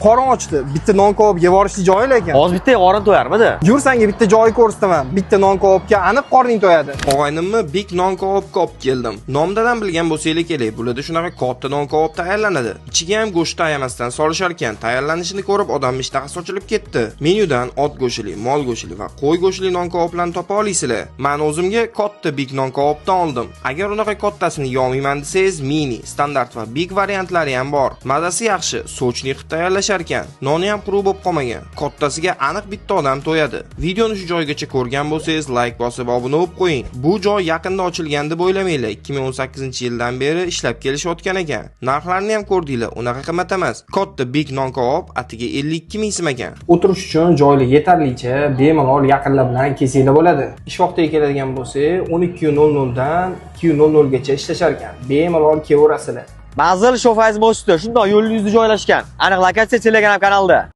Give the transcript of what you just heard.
Qorin ochdi. Bitta non kabob yeb yuborishli joyi lekin. Hozir bitta qorin to'yarmidi? Yur, senga bitta joy ko'rsataman. Bitta non kabobga aniq qorning to'yadi. Og'aynimni Big non kabobga olib keldim. Nomidan bilgan bo'lsanglar kerak, bularda shunaqa katta non kabob tayyorlanadi. Ichiga ham go'shtni ayamasdan solishar ekan. Tayyorlanishini ko'rib odam ishtahasi ochilib ketdi. Menyudan ot go'shtli, mol go'shtli va qo'y go'shtli non kaboblarni topa olasizlar. Men o'zimga katta Big non kabobdan oldim. Agar unaqa kattasini yeolmayman desangiz, mini, standart va big variantlari ham bor. Mazasi yaxshi, сочный qilib tayyorlashar ekan. Noni ham quruq bo'lib qolmagan. Kattasiga aniq bitta odam to'yadi. Videoni shu joygacha ko'rgan bo'lsangiz, like bosib obuna bo'lib qo'ying. Bu joy yaqinda ochilgan deb o'ylamanglar. 2018-yildan beri ishlab kelishayotgan ekan. Narxlarni ham ko'rdinglar, unaqa qimmat emas. Katta Big non kabob atiga 52 ming so'm ekan. O'tirish uchun joylar yetarlicha, bemalol yaqinlar bilan kelsanglar bo'ladi. Ish vaqtiga keladigan bo'lsak, 12:00 dan 2:00 gacha ishlashar ekan. Bemalol kelaverasizlar. Manzil Shofayz mosti, shundoq yo'lning yuzida joylashgan. Aniq lokatsiya Telegram kanalida.